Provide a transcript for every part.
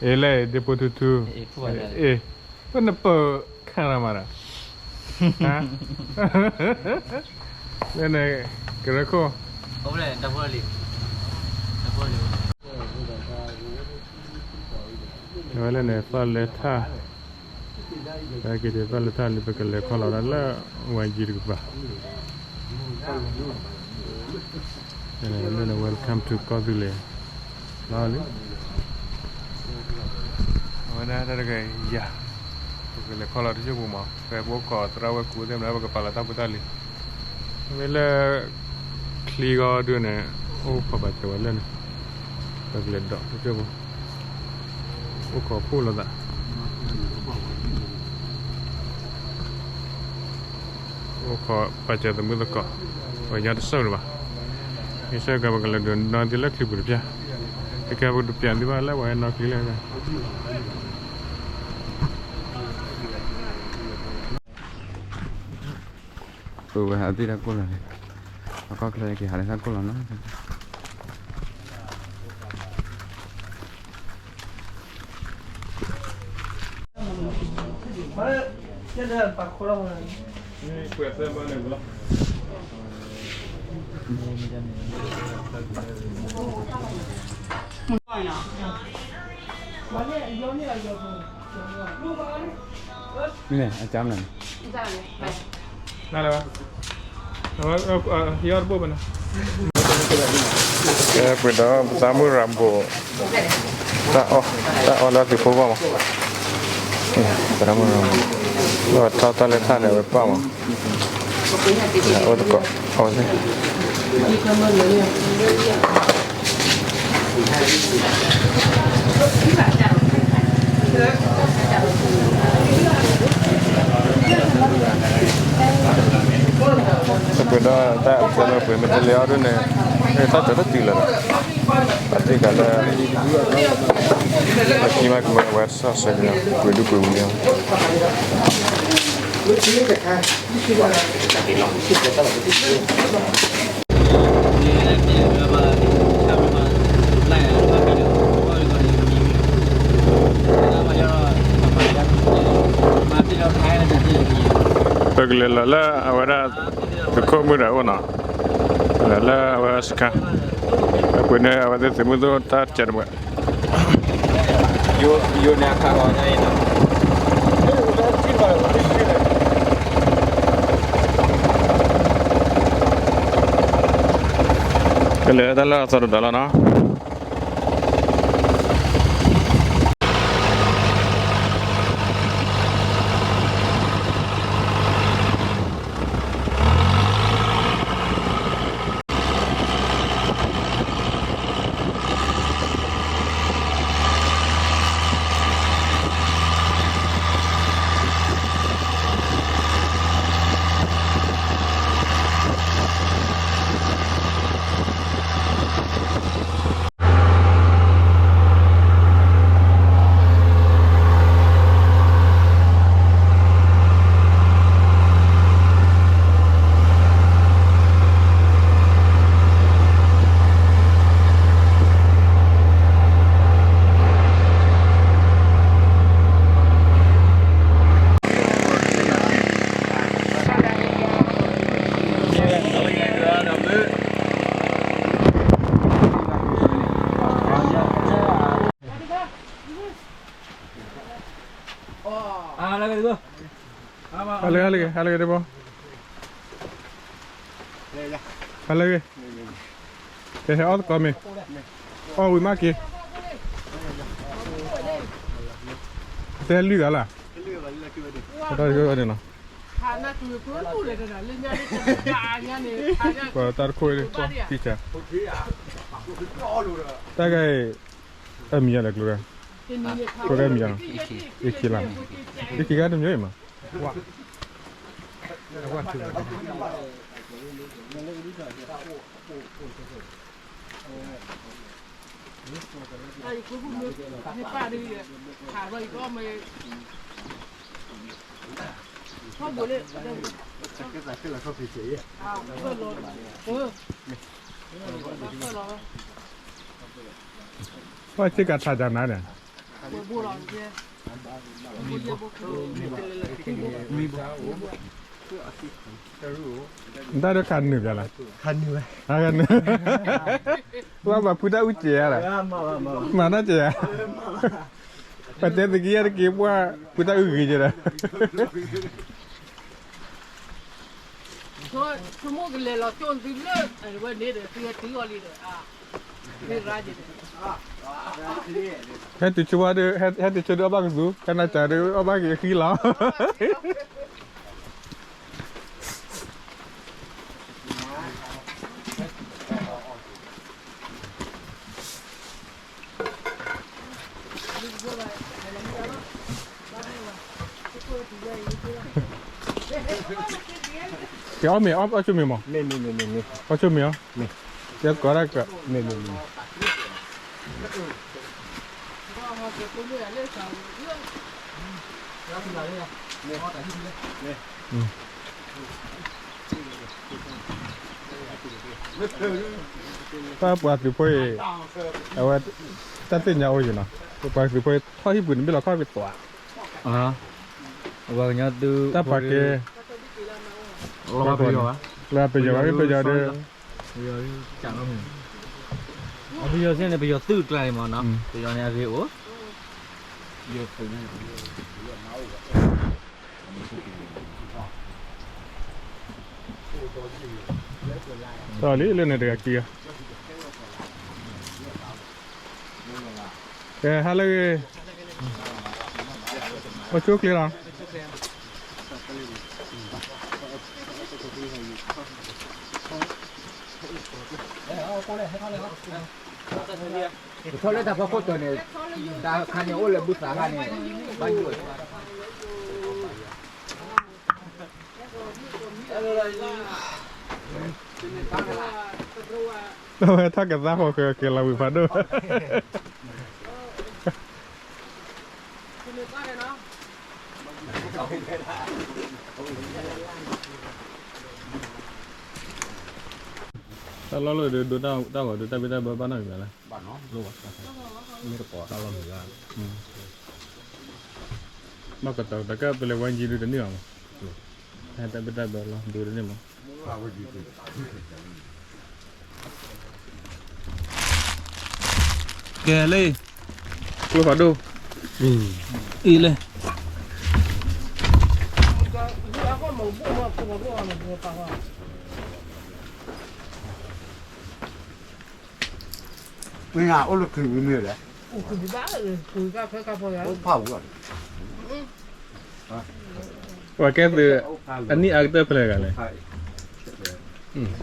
အ့ လၢဒ့ဖိထူထူ, အ့ ပနပၢၢ်ခါရၤမၤရၤ, လၢန့ၣ် ကရၢခိၣ်, အဝဲလၢန့ၣ် သီၣ်လဲၤထၣ်, ကဲက့ၤသီၣ်လဲၤထၣ်လံ ပကလဲၤခီလီၤဒၣ်လၢ ဝါယံၤတကပၤ လၢန့ၣ် welcome to ကီၢ်သူလ့ၤ လီၤလံ, အဝဲဒၣ်တၢ်တဂၤယၤ, ပကလဲၤခီလီၤတစိၢ်ပူၤမး ဖဲပအိၣ်ခိးသရၣ်ဝဲၢ်ကူသ့ၣ်မနုၤ ပကပာ်လီၤတၢ်ဖိတၢ်လံၤ, မ့ၢ်လၢ ချံဂီၤဒုန့ၣ် အိၣ်ခိးပာ်စၢၤဝဲလၢန့ၣ်, ပကလဲၤဒီးတစိၢ်ပူၤ, အိၣ်ခိးဖှိၣ်လိာ်သး အိၣ်ခိးပာ်စၢၤသမုၢ်သကိး, ပှၤညီတစိၢ်တဘၣ်, ယဆၢကပကလဲၤဒုးနီၢ်သုလၢချံပူၤတဖျၢၣ်, တကဲပကဒုးပျးသုဘၣ်လၢပှၤဟဲနီၢ်ချံလၢ ပဝဲဟးသုတၢ်ကိၢ်လီၤန့ၣ်, အကီၢ်ချၢက့ၤဟးလၢတၢ်ကိၢ်လီၤနီၤ. န့ၣ် အကၢမနုၤန့ၣ် နလဲၤဘၣ်, အဝဲ အဝဲ အဝဲ ယီတဘိၣ်ဘၣ်န့ၣ်, ကဲ ပှ့ၤဒီးပသးမုၢ်ရၤဘိး, တၢ်အီၣ်, တၢ်အီၣ်လၢသုးဖိဂီၢ်မး, ပသးမုၢ်ရၤဘိး, လီၤထီၣ်တၢ်လဲၤထၣ်န့ၣ် အဝဲပာ်မး, အိၣ်သကိး, အိၣ်သ့ ပှ့ၤဒီးတၢ်အၢၣ်လီၤပှ့ၤ မ့ၢ်တလဲၤအီၤဒ်န့ၣ်, မ့ၢ်တၢ်ကၢၤတတုၤလၢၤဘၣ်, အသ့ၣ်ကးလၢ ပခံမးကမၢဝဲစီၤဆၢက့ၤ ပှ့ၤဒုပှ့ၤဝံၤန့ၣ် ပကလဲၤလီၤလၢအဝဲဒၣ် သုးခိၣ်မုၢ်ဒၣ်အိၣ်နီၤ, လၢအဝဲစခါ, အပှ့ၤန့ၣ် အဝဲသ့ၣ်သုးမုၢ်သ့ၣ်တၢ်ကဲးတဘၣ် ယိၤန့ၣ်အခါဂီၤညါအံၤနီၤ, ကလဲၤတၢ်လၢအသီတဒီးလီၤနီၤ. ဟါလၢဂ့ၤ, ဟါလၢဂ့ၤ, ဟါလၢဂ့ၤ, ကဟဲအီၣ်သကိးမ့ၢ်, အီၣ်ဝံၤမးက့ၤ, တဲလွံၢ်ဂၤလၢ်, တၢ်တဂၤန့ၣ်နီၤ, ပှၤတၢ်တခိၣ်အံၤ ကွၢ်ထံဆါ, တၢ်ဂၤအံၤ အမံၤယၤလဲၣ်ကျိၤ, ကျိၤဂၤမံၤယၤနီၤ, အ့ခံလါ, အ့ခံဂၤတမံၤအံၤမး, ပှၤစ့ၢ်ကီးထးကနါန့ၣ်, တၢ်ဒိခးနုာ်ပျီလၢ ခးနုာ်ဝဲ ပှၤဘၣ်ဖုတၢ်အုၣ်ကဲၤဧါလီၤ, မၤတၢ်ကဲၤဧါ, ပတဲသက့ယဲၢ်တက့ၢ် ပှၤဖုတၢ်အုၣ်ဂ့ၤကဲၤဒီး ဆိကမိၣ်ကလဲၤလီၤကၠိၣ်သုလၢ အဝဲန့ၣ်ဒီး သုဟဲတုၤအီၤလံဒီး ဟဲတုၤဆိဝါဒီး ဟဲတုၤဆိဒီးအီၣ်ဘၣ်ကသူ, ဟဲနၤစၢ်ဒီးအီၣ်ဘၣ်က့ၤအဃံလီၤ. ကဲအီၣ်မ့ၤ အီၣ်ဆိမ့ၤမး, အီၣ်ဆိမ့ၤအီၤ, ကဲကိးဒၣ်က တၢ်ပှၤသုးဖိအံၤ အဝဲ တၢ်သ့ၣ်ညါအိၣ်ယံၤနီၤ, ပှၤသုးဖိအံၤ ထီၣ်ဟံၣ်ပူၤန့ၣ် မ့ၢ်လီၤခီၣ်ကသွး, ပှၤကညီသုး တၢ်ပှၤကဲ လီၤပယီၤဘၣ်, လီၤပယီၤဘၣ် ပယီၤဒီး ပယီၤစ့ၢ်န့ၣ် ပယီၤသုးကျါန့ၣ်မးနီၤ, ပယီၤန့ၣ်အဂ့ၤအိၣ် တၢ်လံ လၢန့ၣ်တဂၤခံဂၤ, ကဲ ဟါလၢအဂ့ၤ, အိၣ်ဆူၣ်အိၣ်ချ့လီၤ. ပထီၣ်လၢတၢ်ဖီခိၣ်တီၤန့ၣ် တၢ်ခါန့ၣ်အိၣ်လၢဘုသးခါန့ၣ် ဘၣ်ယိၣ် အဝဲထီၣ်ကသါဃီၤဃဲၤက့ၤလီၤဝံၤဖးဒိၣ်, တၢ်လီၢ်လၢဒိတၢ်ဂီၤဒိတၢ်ဘံၣ်တၢ်ဘၢဘၣ်နီၢ်မံၤလဲၣ်, ဘၣ်ကတီၤတၢ်ကပလဲၤဝဲကံဒုတန့ၢ်အီၤမး, ဟဲတၢ်ဘံၣ်တၢ်ဘၢလီၤဒိတန့ၢ်မး. ကဲလၢ ကျိဖးဒိၣ် အံၤလၢ မ့ၢ်အိၣ်လၢခံဝံၤမ့ၢ်လဲၣ်, အိၣ်ဖးဝံၤ ပှၤကဲသုး အနံၣ်အါကတၢၢ်ဖဲလဲၣ်ဂၤလဲၣ်, မ့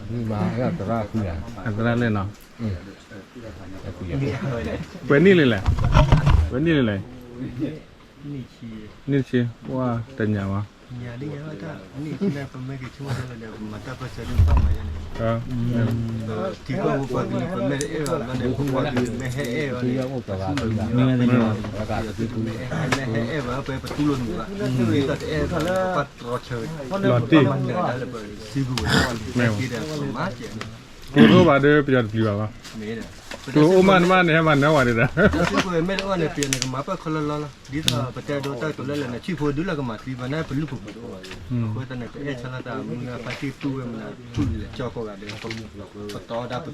ၢ်မး သရၣ်ဃုဂၤ, အသရၣ်လဲၣ်နီၤ, ပှဲၤနံၣ်လံလဲၣ်, ပှဲၤနံၣ်လံလဲၣ်, နံၣ်ဆံ, ပှၤတညးဝဲ, လီၤတံၢ် ကျိအိၣ်မးန့ၣ်မးန့ၣ် ဟဲမၤနၢၤဝဲဒၣ်, မ့ၢ်တအိၣ်န့ၣ် ပယီၤတပျံၤဘၣ်ဘၣ်, ဒ်သိးပတဲဒိတၢ်ကတိၤလၢလဲၣ်န့ၣ် ဆံၣ်ဖိဒုလၢကမၤသံပှၤန့ၣ် ပလုၢ်ဖိးဖိတအိၣ်ဘၣ်, အဃိသတးန့ၣ် ပအဲၣ်ဆါလီၤတၢ်မုၢ်ဂၢ်ဖါတံၢ်ပုၢ်ဝဲၢ်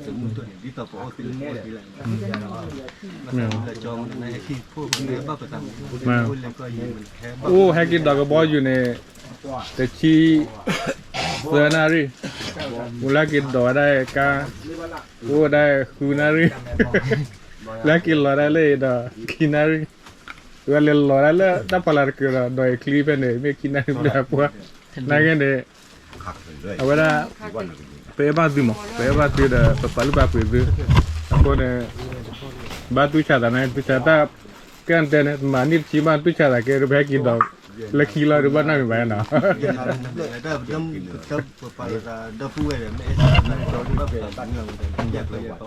မနုၤ ပုၢ်လဲၤကၠီကိးဂၤဒဲး, ပတီဒၣ်ပသုးမုၢ်ဒိၣ်န့ၣ် ဒ်သိးပအိၣ်သ့လၢပအိၣ်သ့လၢန့ၣ်, လၢကၠီမနုၤလၢဟဲခံဖိမနုၤဘၣ်ပသးမုၢ်, အိၣ်ဟဲက့ၤဒိးကဘီယူၤန့ၣ် တဆံ သၢနၣ်ရံၣ်, အိၣ်လၢက့ၤဒိးဝဲဒၣ်ကါ, အိၣ်ဝဲဒၣ်ဃုနၣ်ရံၣ်, လၢက့ၤလီၤဒၣ်လၢဒီးခံနၣ်ရံၣ်, ဝဲလဲၤလီၤဒၣ်လၢတၢ်ဖီလာ်တက့ၢ်ဒီး ဒိးအံၤချံဖဲန့ၣ် မ့ၢ်ခံနၣ်ရံၣ်ဘျဲၣ်အပှၢ်, နာ်က့န့ၣ် အဝဲဒၣ် ပအဲၣ်ဘၣ်သုမး ပအဲၣ်ဘၣ်သုဒီး ပပာ်လုၢ်ပာ်ပှ့ၤသု, အဃိန့ၣ် ဘၣ်တူၢ်ဆါသးန့ၣ် တူၢ်ဆါတၢ် ကဲၣ်တဲန့ၣ် မၤနံၣ်တဆံဘၣ်တူၢ်ဆါသးကဲ ပဟဲက့ၤဒီး လၢခံလီၤဒုးဘၣ်နီတမံၤဘၣ်နီၤ, ပပာ်လီၤသးဒီပုၢ်ဝဲၢ်ဒီး မ့ၢ်အဲၣ်ဆါသးန့ၣ်ဒီး ပဘၣ်ပာ်လီၤသးမ့ၢ်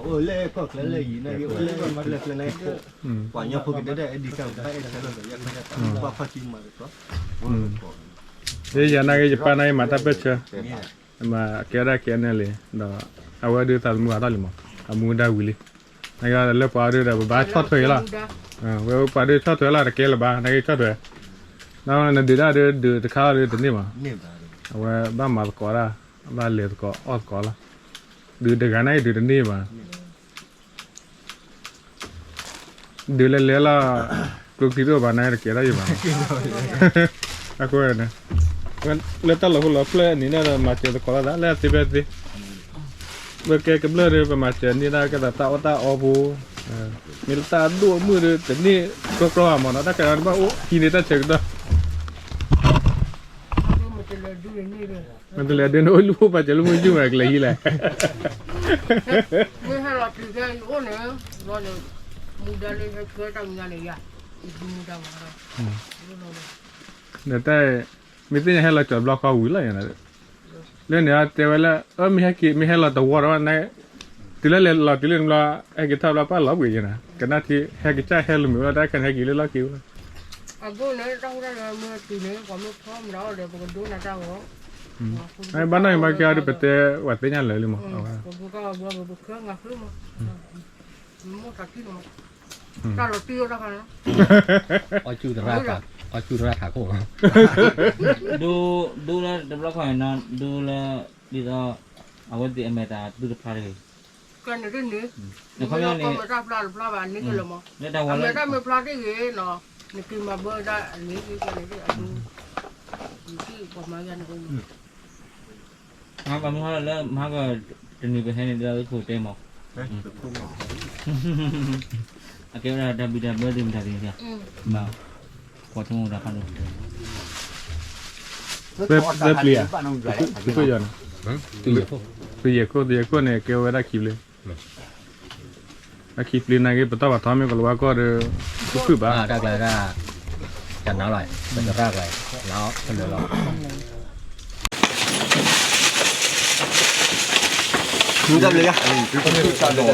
ဝဲဒၣ် ပအိၣ်လၢကီၢ်ချၢလၢယံၤနာ်က့ အိၣ်လၢကီၢ်ချၢလၢ ပှၤညီဖိကဒဲဒၣ်အဲၣ်ဒိးကဘၣ်အဲၣ်ဆါလီၤသး ယခီဒၣ်တၢ်ဘၣ်ဖီၣ်စုမၤတကီး, ယနာ်က့ယပၢ်နာ်က့မၤတၢ်ပၢၢ်ဆၢ, မ့ၢ်ကဲဒၣ်ကဲနဲၣ်လံ, ဒီးအဝဲဒုးသးသမူအါထီၣ်လံမး, အမူဒါဝံၤလံ, နာ်က့လၢပှၤအီၤဒုးဒီး ပဘၣ်ဆီၣ်ထွဲအံၤလီၤ, ဝဲပှၤဒုးဆီၣ်ထွဲလၢတကဲလၢၤဘၣ် နကဆီၣ်ထွဲ, နဒုးဒၣ်ဒုးဒုးတခါဒီးတန့ၢ်ဘၣ်, အဝဲဘၣ်မၤသကိးဒၣ်, ဘၣ်လဲၤသကိးအီၣ်သကိးလီၤ, ဒုးတဂၤန့ၣ်ဒုးတန့ၢ်ဘၣ် ဒုးလဲၤလဲၤလီၤ, ကျိချံတအိၣ်ဘၣ်န့ၣ်တကဲထီၣ်ယဘၣ်, အဃိ, လၢတၢ်လီၤဟိလီၤဖျၢၣ်အနံၤန့ၣ်ဒီးမၤစၢၤသကိးလိာ်သးလၢအသ့ဖဲသ့, ပကဲကမျၢၢ်ဒီး ပမၤစၢၤန့ၢ်ဒၣ်ကဲသးတၢ်အီၣ်တၢ်အီဖိ, မ့ၢ်လၢတၢ်ဒိၣ်အမုၢ်ဒီး တန့ၢ်ကြီကြီအမၢ်နီၤ တၢ်ခဲအံၤဘၣ်အိၣ်ဟံးန့ၢ်တၢ်ဆၢကတီၢ် မ့ၢ်တလဲၤဒုးန့ၣ်အိၣ်လူၤပာ်စၢၤလၢမုၢ်ယူၢ်မးကလဲၤဟံးလဲၣ်, မ့ၢ်ဟဲလီၤတုၤဖဲအံၤအိၣ်န့ၣ်, မူဒါလၢဟဲဆှၢတၢ်မူဒါန့ၣ်ယၤ, မူဒါမး, ဒီးတၢ်, မ့ၢ်သ့ၣ်ညါဟဲလီၤကၠီၤတဘျီဃီဝံၤလီၤ, လၢန့ၣ်တဲဝဲလၢ အမ့ၢ်ဟဲက့ၤ မ့ၢ်ဟဲလီၤတဝီဒီးဝဲန့ၣ်, တုၤလၢလဲၤလီၤတုၤလၢန့ၣ်ဘျီ, ဟဲက့ၤထီၣ်ဘျီပၢ်လီၤဘှံးယဲနၤ, ကနၣ်ထံဟဲကစၢ်ဟဲလၢမုာ်ဝဲလီၤ တၢ်ခဲန့ၣ်ဟဲက့ၤလၢလီၢ်က့ၤဝဲလီၤ, အဃိန့ၣ် တၢ်ဟူတၢ်ဂဲၤမ့ၢ်တုၤန့ၣ် ပှၤမ့ၢ်ဖီမတၤအီၤဒီး ပကဒိနၤတၢ်ဂီၤ, ဘၣ်နီၢ်အံၤဘၣ်ကဲအီၤဒီး ပတဲဝဲသ့ၣ်ညါလၢာ်လံမး, ပကဘှီပကခၢငါဃုမး, မိၢ်ထးထံၣ်န့ၣ်မး, တၢ်လီၤတံၢ်အိၣ်တၢ်ခါန့ၣ်, အီၣ်ကူသရၣ်, အီၣ်ကူသရၣ်ထးခိၣ်မး, ဒိလၢတဘျီခီန့ၣ် ဒိလၢ, ဒ်သိး, အဝဲသ့ၣ်အမဲာ်တၢ်သုတဖျါတဂ့ၤ, ကဲန့ၣ်တန့ၣ်, နခီပညီန့ၣ်, တၢ်ဖျါတဖျါဘၣ်န့ၣ်ကလၢာ်မး, အမဲာ်တၢ်မ့ၢ်ဖျါတဂ့ၤနီၤ, နက့ၤမၤဘၢဒၣ်အန့ၣ်ကဲန့ၣ်အဒိ, ယက့ၤပှၤမၤယၤန့ၣ်အိၣ်မး မဟါကမဟါလၢမဟါက တနံၤပဟဲန့ၣ်ဒီးခိၣ်တဲမး, အကဲဝဲဒၣ်တၢ်ဘံၣ်တၢ်ဘၢသ့ၣ်မတၤသ့ၣ်, ဘၣ်, ကွၢ်ထူမတၤဖးဒိၣ်, သပျ့ဧါ, သုယၤန့ၣ်, သုယဲၢ်ခိၣ် သုယဲၢ်ခိၣ်န့ၣ် ကဲဝဲဒၣ်ခံဘျ့ အခံပျ့နာ်က့ ပတီၢ်ပာ်ထီမ့ၢ်ကလၤဝါကီၢ်ဒီး, တဖုၣ်ဘၣ်, တၢ်ကျါဒၣ်, တၢ်နါလီၤ, ပတရၣ်ကျါ, လၢအီၣ်ဖဲလၢာ်လီၤ, မ့ၢ်တၢ်ဘျုး